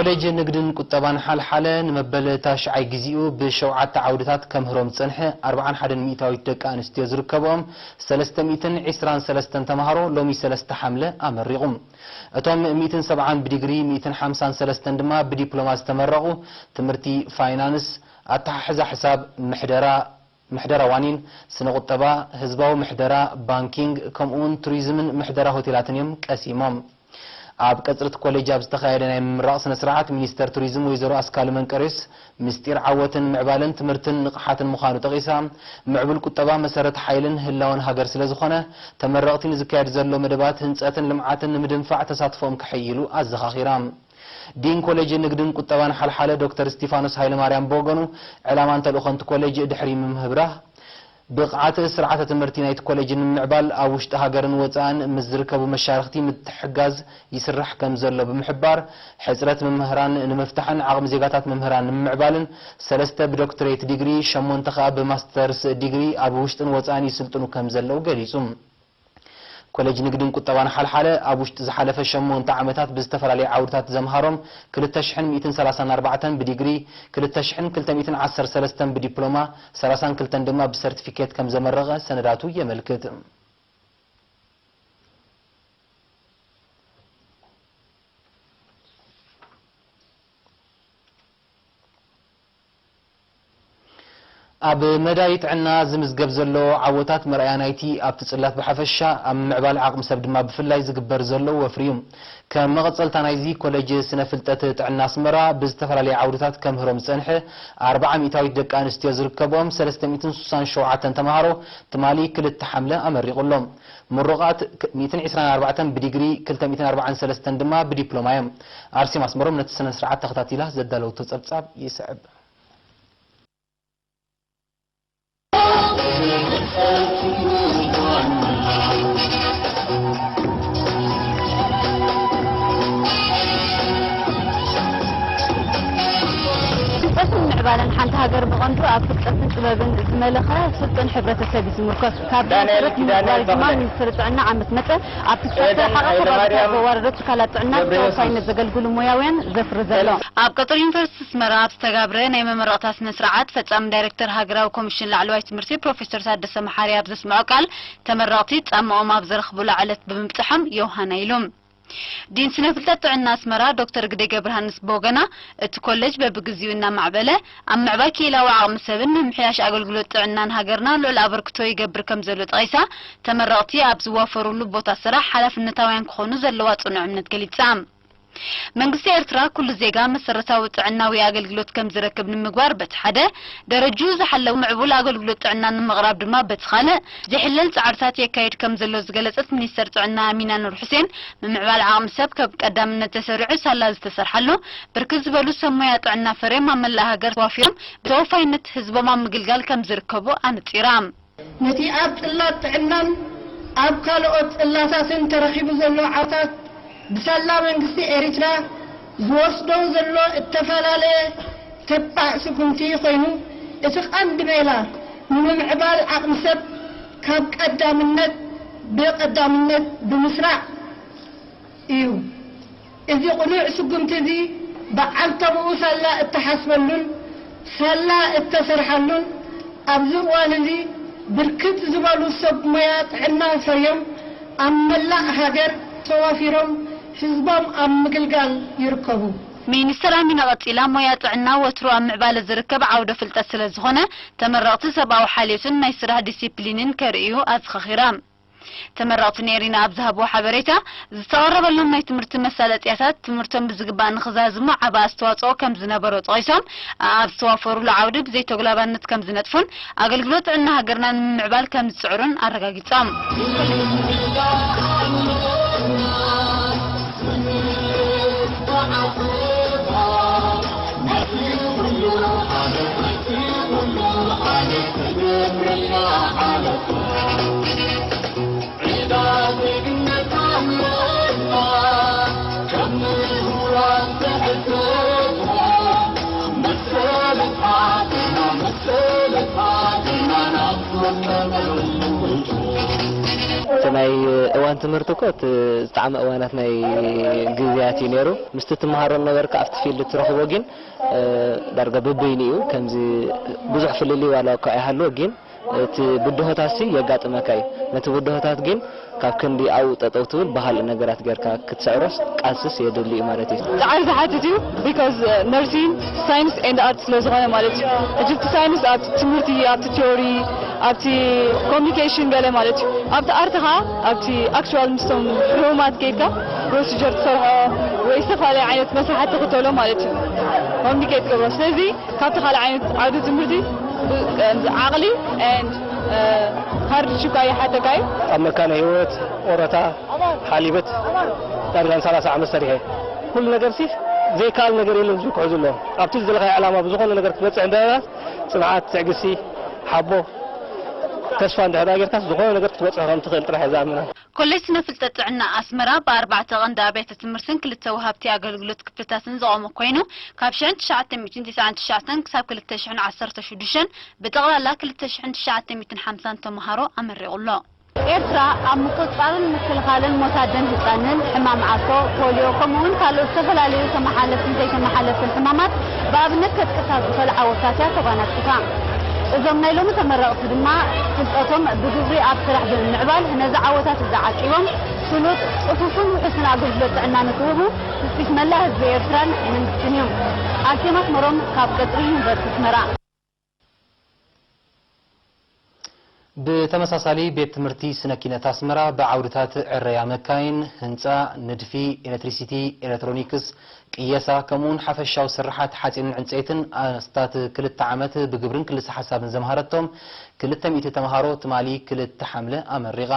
ኮሌጅ ንግድን ቁጠባን ሓልሓለ ንመበል ታሽዓይ ግዜኡ ብሸውዓተ ዓውድታት ከምህሮም ዝጸንሐ ኣርብዓን ሓደን ሚእታዊት ደቂ ኣንስትዮ ዝርከብኦም ሰለስተ ሚእትን ዕስራን ሰለስተን ተማሃሮ ሎሚ ሰለስተ ሓምለ ኣመሪቑ። እቶም ሚእትን ሰብዓን ብዲግሪ፣ ሚእትን ሓምሳን ሰለስተን ድማ ብዲፕሎማ ዝተመረቑ ትምህርቲ ፋይናንስ፣ ኣተሓሕዛ ሕሳብ፣ ምሕደራ፣ ምሕደራ ዋኒን፣ ስነ ቁጠባ፣ ህዝባዊ ምሕደራ፣ ባንኪንግ፣ ከምኡውን ቱሪዝምን ምሕደራ ሆቴላትን እዮም ቀሲሞም። ኣብ ቀጽሪ እቲ ኮሌጅ ኣብ ዝተኻየደ ናይ ምምራቕ ስነ ስርዓት፣ ሚኒስተር ቱሪዝም ወይዘሮ ኣስካሉ መንቀርዮስ፣ ምስጢር ዓወትን ምዕባለን ትምህርትን ንቕሓትን ምዃኑ ጠቒሳ፣ ምዕቡል ቁጠባ መሰረት ሓይልን ህላወን ሃገር ስለ ዝኾነ፣ ተመረቕቲ ንዝካየድ ዘሎ መደባት ህንጸትን ልምዓትን ንምድንፋዕ ተሳትፎኦም ከሐይሉ ኣዘኻኺራ። ዲን ኮሌጅ ንግድን ቁጠባን ሓልሓለ ዶክተር እስቲፋኖስ ሃይለማርያም ብወገኑ፣ ዕላማን ተልእኾን እቲ ኮሌጅ ድሕሪ ምምህብራህ፣ ብቕዓት ስርዓተ ትምህርቲ ናይቲ ኮሌጅ ንምምዕባል ኣብ ውሽጢ ሃገርን ወጻእን ምስ ዝርከቡ መሻርኽቲ ምትሕግጋዝ ይስራሕ ከም ዘሎ ብምሕባር፣ ሕጽረት መምህራን ንምፍታሕን ዓቕሚ ዜጋታት መምህራን ንምምዕባልን፣ ሰለስተ ብዶክትሬት ዲግሪ፣ ሸሞንተ ከኣ ብማስተርስ ዲግሪ ኣብ ውሽጥን ወጻእን ይስልጥኑ ከም ዘለዉ ገሊጹ። ኮሌጅ ንግድን ቁጠባን ሓልሓለ ኣብ ውሽጢ ዝሓለፈ ሸሞንተ ዓመታት ብዝተፈላለየ ዓውድታት ዘምሃሮም ክልተ ሽሕን ሚእትን ሰላሳን ኣርባዕተን ብዲግሪ፣ ክልተ ሽሕን ክልተ ሚእትን ዓሰርተ ሰለስተን ብዲፕሎማ፣ ሰላሳን ክልተን ድማ ብሰርቲፊኬት ከም ዘመረቐ ሰነዳቱ የመልክት። ኣብ መዳይ ጥዕና ዝምዝገብ ዘሎ ዓወታት መርኣያ ናይቲ ኣብቲ ጽላት ብሓፈሻ ኣብ ምምዕባል ዓቕሚ ሰብ ድማ ብፍላይ ዝግበር ዘሎ ወፍሪ እዩ። ከም መቐጸልታ ናይዚ፣ ኮሌጅ ስነ ፍልጠት ጥዕና ኣስመራ ብዝተፈላለየ ዓውድታት ከምህሮም ዝጸንሐ ኣርብዓ ሚእታዊት ደቂ ኣንስትዮ ዝርከቦም ሰለስተ ሚእትን ስሳን ሸውዓተን ተምሃሮ ትማሊ ክልተ ሓምለ ኣመሪቑ ኣሎ። ምሩቓት ክ-፣ ሚእትን ዕስራን ኣርባዕተን ብዲግሪ፣ ክልተ ሚእትን ኣርባዓን ሰለስተን ድማ ብዲፕሎማ እዮም። ኣርሴማ ኣስመሮም ነቲ ስነ ስርዓት ተኸታቲላ ዘዳለወቶ ጸብጻብ ይስዕብ። ፍልጠትን ምዕባለን ሓንቲ ሃገር ብቐንዱ ኣብ ፍልጠትን ጥበብን ዝመለኸ ስልጡን ሕብረተሰብ እዩ ዝምርኮስ። ካብ ዳንኤል መሰረት ኪዳነ ንምግባር ድማ ይበሃል። ሚኒስትሪ ጥዕና ዓመት መጸ ኣብቲ ኤደን ዝተረሓቐ ከባቢታት ኃይለማርያም ዘዋረዶ ትካላት ጥዕና ገብረ ተወፋይነት የሱስ። ዘገልግሉ ሞያውያን ዘፍሪ ዘሎ። ኣብ ቀጽሪ ዩኒቨርሲቲ ኣስመራ ኣብ ዝተጋብረ ናይ መመረቕታ ስነ ስርዓት፣ ፈጻሚ ዳይሬክተር ሃገራዊ ኮሚሽን ላዕለዋይ ትምህርቲ ፕሮፌሰር ታደሰ መሓሪ ኣብ ዘስምዖ ቃል፣ ተመረቕቲ ጻማኦም ኣብ ዘረኽቡላ ዕለት ብምብጽሖም ዮሃና ኢሉ። ዲን ስነ ፍልጠት ጥዕና ኣስመራ ዶክተር ግደይ ገብረሃንስ ብወገና፣ እቲ ኮሌጅ በብግዚኡ እናማዕበለ፣ ኣብ ምዕባይ ክኢላዊ ዓቕሚ ሰብን ምምሕያሽ ኣገልግሎት ጥዕናን ሃገርና ልዑል ኣበርክቶ ይገብር ከም ዘሎ ጠቒሳ፣ ተመረቕቲ ኣብ ዝዋፈሩሉ ቦታ ስራሕ ሓላፍነታውያን ክኾኑ ዘለዋ ጽኑዕ እምነት ገሊጻ። መንግስቲ ኤርትራ ኩሉ ዜጋ መሰረታዊ ጥዕናዊ ኣገልግሎት ከም ዝረክብ ንምግባር በቲ ሓደ፣ ደረጅኡ ዝሓለወ ምዕቡል ኣገልግሎት ጥዕና ንምቕራብ ድማ በቲ ካልእ፣ ዘይሕለል ጻዕርታት የካይድ ከም ዘሎ ዝገለጸት ሚኒስተር ጥዕና ኣሚና ኑር ሑሴን፣ ምምዕባል ዓቕሚ ሰብ ከም ቀዳምነት ተሰሪዑ ሳላ ዝተሰርሓሉ፣ ብርክት ዝበሉ ሰብ ሞያ ጥዕና ፈርዮም ኣብ መላእ ሃገር ተዋፊሮም ብተወፋይነት ህዝቦም ኣብ ምግልጋል ከም ዝርከቡ ኣነጺራ። ነቲ ኣብ ጽላት ጥዕናን ኣብ ካልኦት ጽላታትን ተረኺቡ ዘሎ ዓወታት ብሳላ መንግስቲ ኤሪትራ ዝወስዶ ዘሎ እተፈላለየ ተባዕ ስጉምቲ ኮይኑ፣ እቲ ቀንዲ ሜላ ንምምዕባል ዓቕሚ ሰብ ካብ ቀዳምነት፣ ብቐዳምነት ብምስራዕ እዩ። እዚ ቅኑዕ ስጉምቲ እዚ በዓል ተምኡ ሳላ እተሓስበሉን ሳላ እተሰርሓሉን፣ ኣብዚ እዋን እዚ ብርክት ዝበሉ ሰብ ሞያ ጥዕና ፈርዮም ኣብ መላእ ሃገር ተዋፊሮም ህዝቦም ኣብ ምግልጋል ይርከቡ። ሚኒስተር ኣሚና ቀጺላ፣ ሞያ ጥዕና ወትሩ ኣብ ምዕባለ ዝርከብ ዓውደ ፍልጠት ስለ ዝኾነ፣ ተመረቕቲ ሰብኣዊ ሓልዮትን ናይ ስራሕ ዲሲፕሊንን ከርእዩ ኣዘኻኺራ። ተመረቕቲ ኔሪና ኣብ ዝሃብዎ ሓበሬታ፣ ዝተቐረበሎም ናይ ትምህርቲ መሳለጥያታት ትምህርቶም ብዝግባእ ንኽዛዝሙ ዓቢ ኣስተዋጽኦ ከም ዝነበሮ ጠቒሶም፣ ኣብ ዝተዋፈሩሉ ዓውዲ ብዘይተጉላባነት ከም ዝነጥፉን ኣገልግሎት ጥዕና ሃገርና ንምምዕባል ከም ዝጽዕሩን ኣረጋጊጾም። እቲ ናይ እዋን ትምህርቲ እኮ እቲ ዝጠዓመ እዋናት ናይ ግዜያት እዩ ነይሩ። ምስቲ ትመሃሮ ነበርካ ኣብቲ ፊልድ ትረኽቦ ግን እ፣ ዳርጋ በበይኑ እዩ። ከምዚ ብዙሕ ፍልልይ ዋላ እኳ ኣይሃልዎ ግን እቲ ብድሆታትሲ የጋጥመካ እዩ። ነቲ ብድሆታት ግን ካብ ክንዲ ኣብኡ ጠጠው ትብል ብኻልእ ነገራት ጌርካ ክትስዕሮስ ቃልስስ የድሊ እዩ ማለት እዩ። ጻዕሪ ዝሓትት እዩ። Because nursing science and art ስለ ዝኾነ ማለት እዩ። ሕጂ እቲ ሳይንስ ኣብ ትምህርቲ፣ ኣብቲ ቲዮሪ፣ ኣብቲ ኮሚኒኬሽን ገለ ማለት እዩ። ኣብቲ ኣርት ኸዓ ኣብቲ ኣክቹዋል ምስቶም ሕሙማት ከይድካ ፕሮሲጀር ትሰርሖ ወይ ዝተፈላለየ ዓይነት መስራሓት ትኽተሎ ማለት እዩ። ኮሚኒኬት ትገብሮ። ስለዚ ካብቲ ካልእ ዓይነት ዓውዲ ትምህርቲ ብ-፣ ከምዚ ዓቕሊ and ሃርድሺፕ ኣይሓተካ እዩ። ኣብ መካነ ህይወት፣ ኦረታ፣ ሓሊበት ዳርጋ ን ሰላሳ ዓመት ሰሪሐ። ኩሉ ነገር ሲ ዘይከኣል ነገር የለን፣ ዝኩሑ ዘሎ ኣብቲ ዝደለኻዮ ዕላማ ብዝኾነ ነገር ክትበፅሕ እንዳ ጽንዓት፣ ትዕግስቲ፣ ሓቦ፣ ተስፋ እንድሕር ጌርካስ ዝኾነ ነገር ክትበፅሖ ከም ትኽእል ጥራሕ እየ ዝኣምና። ኮሌጅ ስነ ፍልጠት ጥዕና ኣስመራ ብኣርባዕተ ቀንዲ ኣብያተ ትምህርትን ክልተ ወሃብቲ ኣገልግሎት ክፍልታትን ዝቖመ ኮይኑ፣ ካብ ሽሕን ትሽዓተ ሚእትን ተስዓን ትሽዓተን ክሳብ ክልተ ሽሕን ዓሰርተ ሽዱሽተን ብጠቕላላ ክልተ ሽሕን ትሽዓተ ሚእትን ሓምሳን ተምሃሮ ኣመሪቑ ኣሎ። ኤርትራ ኣብ ምቁጽጻርን ምክልኻልን ሞት ኣደን ህጻንን፣ ሕማም ዓሶ፣ ፖልዮ፣ ከምኡ'ውን ካልኦት ዝተፈላለዩ ተመሓለፍትን ዘይተመሓለፍትን ሕማማት ብኣብነት ከጥቅሳ ዝኽእል ዓወታት እያ ተጓናጺፋ። እዞም ናይ ሎሚ ተመረቕቲ ድማ ፍልጠቶም ብግብሪ ኣብ ስራሕ ብምምዕባል ነዚ ዓወታት እዚ ዓቂቦም ፍሉጥ፣ ጽፉፍን ውሑስን ኣገልግሎት ጥዕና ንክህቡ ትጽቢት መላእ ህዝቢ ኤርትራን መንግስትን እዩ። ኣርሴማ ኣስመሮም ካብ ቀጽሪ ዩኒቨርሲቲ ኣስመራ። ብተመሳሳሊ፣ ቤት ትምህርቲ ስነ ኪነት ኣስመራ ብዓውድታት ዕረያ መካይን፣ ህንጻ፣ ንድፊ፣ ኤሌክትሪሲቲ፣ ኤሌክትሮኒክስ፣ ቅየሳ፣ ከምኡውን ሓፈሻዊ ስርሓት ሓጺንን ዕንጸይትን ኣስታት ክልተ ዓመት ብግብርን ክልሰ ሓሳብን ዘምሃረቶም ክልተ ሚእቲ ተምሃሮ ትማሊ ክልተ ሓምለ ኣመሪቓ።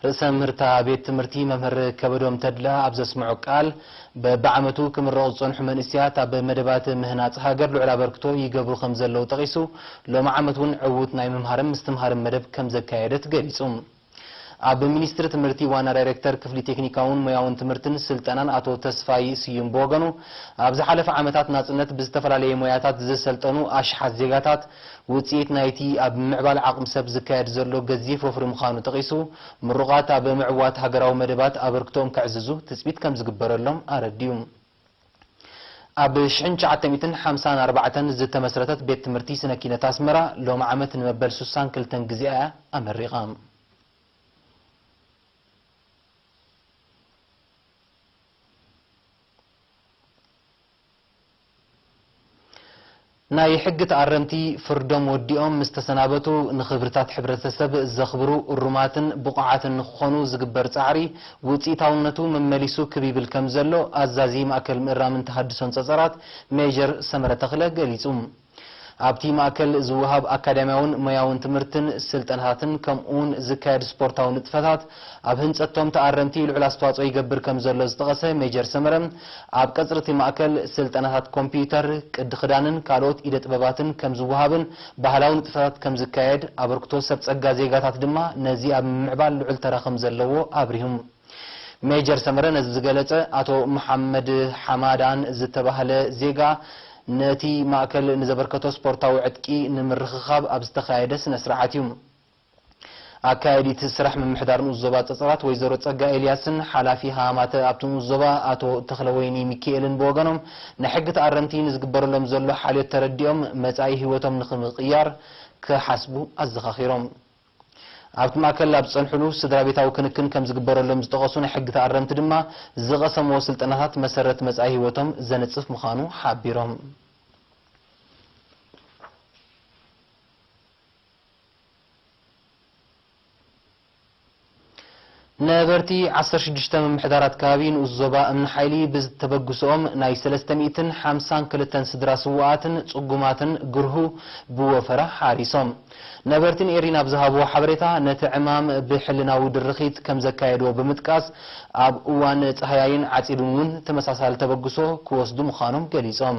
ርእሰ ምህርታ ቤት ትምህርቲ መምህር ከበዶም ተድላ ኣብ ዘስምዖ ቃል፣ በብዓመቱ ክምረቑ ዝጸንሑ መንእሰያት ኣብ መደባት ምህናጽ ሃገር ልዑል ኣበርክቶ ይገብሩ ከም ዘለዉ ጠቒሱ፣ ሎሚ ዓመት እውን ዕዉት ናይ ምምሃርን ምስትምሃርን መደብ ከም ዘካየደት ገሊጹ። ኣብ ሚኒስትሪ ትምህርቲ ዋና ዳይሬክተር ክፍሊ ቴክኒካውን ሞያውን ትምህርትን ስልጠናን ኣቶ ተስፋይ ስዩም ብወገኑ፣ ኣብ ዝሓለፈ ዓመታት ናጽነት ብዝተፈላለየ ሞያታት ዝሰልጠኑ ኣሽሓት ዜጋታት ውጽኢት ናይቲ ኣብ ምምዕባል ዓቕሚ ሰብ ዝካየድ ዘሎ ገዚፍ ወፍሪ ምዃኑ ጠቒሱ፣ ምሩቓት ኣብ ምዕዋት ሃገራዊ መደባት ኣበርክቶኦም ከዕዝዙ ትጽቢት ከም ዝግበረሎም ኣረዲኡ። ኣብ ሽሕን ትሽዓተ ሚእትን ሓምሳን ኣርባዕተን ዝተመስረተት ቤት ትምህርቲ ስነ ኪነት ኣስመራ፣ ሎሚ ዓመት ንመበል ሱሳን ክልተን ግዜኣ እያ ኣመሪቓ። ናይ ሕጊ ተኣረምቲ ፍርዶም ወዲኦም ምስ ተሰናበቱ፣ ንኽብርታት ሕብረተሰብ ዘኽብሩ፣ እሩማትን ብቑዓትን ንክኾኑ ዝግበር ጻዕሪ ውጽኢታውነቱ መመሊሱ ክብ ይብል ከም ዘሎ ኣዛዚ ማእከል ምእራምን ተሃድሶን ጸጸራት ሜጀር ሰመረ ተኽለ ገሊጹ። ኣብቲ ማእከል ዝወሃብ ኣካዳሚያውን ሞያውን ትምህርትን ስልጠናታትን ከምኡውን ዝካየድ ስፖርታዊ ንጥፈታት ኣብ ህንጸቶም ተኣረምቲ ልዑል ኣስተዋጽኦ ይገብር ከም ዘሎ ዝጠቐሰ ሜጀር ሰመረ፣ ኣብ ቀጽሪ እቲ ማእከል ስልጠናታት ኮምፒዩተር፣ ቅዲ ክዳንን ካልኦት ኢደ ጥበባትን ከም ዝወሃብን ባህላዊ ንጥፈታት ከም ዝካየድ ኣበርክቶ ሰብ ጸጋ ዜጋታት ድማ ነዚ ኣብ ምምዕባል ልዑል ተራ ከም ዘለዎ ኣብሪሁ። ሜጀር ሰመረ ነዚ ዝገለጸ ኣቶ መሓመድ ሓማዳን ዝተባህለ ዜጋ ነቲ ማእከል ንዘበርከቶ ስፖርታዊ ዕጥቂ ንምርኽኻብ ኣብ ዝተኻየደ ስነ ስርዓት እዩ። ኣካያዲት ስራሕ ምምሕዳር ንኡስ ዞባ ጸጸራት ወይዘሮ ጸጋ ኤልያስን ሓላፊ ሃማተ ኣብቲ ንኡስ ዞባ ኣቶ ተኽለወይኒ ሚኪኤልን ብወገኖም፣ ናይ ሕጊ ተኣረምቲ ንዝግበረሎም ዘሎ ሓልዮት ተረዲኦም መጻኢ ህይወቶም ንኽምቕያር ክሓስቡ ኣዘኻኺሮም። ኣብቲ ማእከል ኣብ ዝጸንሕሉ ስድራ ቤታዊ ክንክን ከም ዝግበረሎም ዝጠቐሱ ናይ ሕጊ ተኣረምቲ ድማ፣ ዝቐሰምዎ ስልጠናታት መሰረት መጻኢ ህይወቶም ዘንጽፍ ምዃኑ ሓቢሮም። ነበርቲ ዓሰርተ ሽዱሽተ ምምሕዳራት ከባቢ ንኡስ ዞባ እምኒ ሓይሊ ብዝተበግስኦም ናይ ሰለስተ ሚእትን ሓምሳን ክልተን ስድራ ስዉኣትን ጽጉማትን ግርሁ ብወፈራ ሓሪሶም። ነበርቲ ንኤሪና ኣብ ዝሃብዎ ሓበሬታ፣ ነቲ ዕማም ብሕልናዊ ድርኺት ከም ዘካየድዎ ብምጥቃስ፣ ኣብ እዋን ጻህያይን ዓጺድን እውን ተመሳሳሊ ተበግሶ ክወስዱ ምዃኖም ገሊጾም።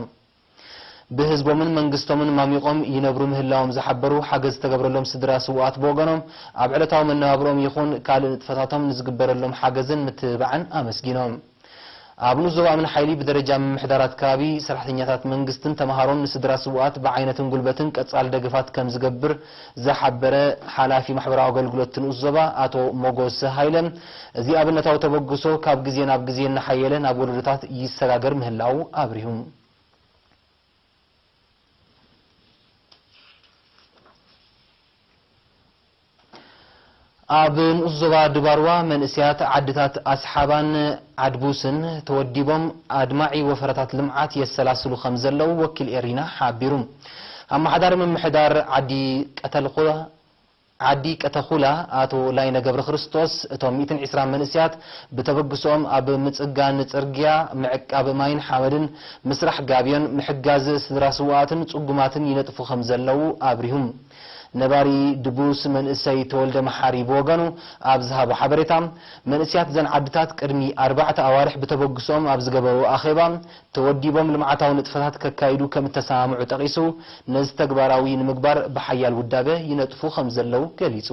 ብህዝቦምን መንግስቶምን ማሚቖም ይነብሩ ምህላዎም ዝሓበሩ ሓገዝ ዝተገብረሎም ስድራ ስዉኣት ብወገኖም፣ ኣብ ዕለታዊ መነባብሮኦም ይኹን ካልእ ንጥፈታቶም ንዝግበረሎም ሓገዝን ምትብባዕን ኣመስጊኖም። ኣብ ንኡስ ዞባ እምኒ ሓይሊ ብደረጃ ምምሕዳራት ከባቢ፣ ሰራሕተኛታት መንግስትን ተምሃሮን ንስድራ ስውኣት ብዓይነትን ጉልበትን ቀጻሊ ደገፋት ከም ዝገብር ዝሓበረ ሓላፊ ማሕበራዊ ኣገልግሎት ንኡስ ዞባ ኣቶ ሞጎስ ሃይለ፣ እዚ ኣብነታዊ ተበግሶ ካብ ግዜ ናብ ግዜ እናሓየለ ናብ ወለዶታት ይሰጋገር ምህላው ኣብሪሁ። ኣብ ንኡስ ዞባ ድባርዋ መንእሰያት ዓድታት ኣስሓባን ዓድቡስን ተወዲቦም ኣድማዒ ወፈረታት ልምዓት የሰላስሉ ከም ዘለዉ ወኪል ኤሪና ሓቢሩ። ኣመሓዳሪ ምምሕዳር ዓዲ ቀተልኹ ዓዲ ቀተኹላ ኣቶ ላይነ ገብረክርስቶስ፣ እቶም ሚእትን ዕስራን መንእሰያት ብተበግሶኦም ኣብ ምጽጋን ጽርግያ፣ ምዕቃብ ማይን ሓመድን፣ ምስራሕ ጋብዮን ምሕጋዝ ስድራ ስውኣትን ጽጉማትን ይነጥፉ ከም ዘለዉ ኣብሪሁ። ነባሪ ድቡስ መንእሰይ ተወልደ መሓሪ ብወገኑ ኣብ ዝሃቦ ሓበሬታ፣ መንእሰያት እዘን ዓድታት ቅድሚ ኣርባዕተ ኣዋርሕ ብተበግሶኦም ኣብ ዝገበርዎ ኣኼባ፣ ተወዲቦም ልምዓታዊ ንጥፈታት ከካይዱ ከም እተሰማምዑ ጠቒሱ፣ ነዚ ተግባራዊ ንምግባር ብሓያል ውዳበ ይነጥፉ ከም ዘለዉ ገሊጹ።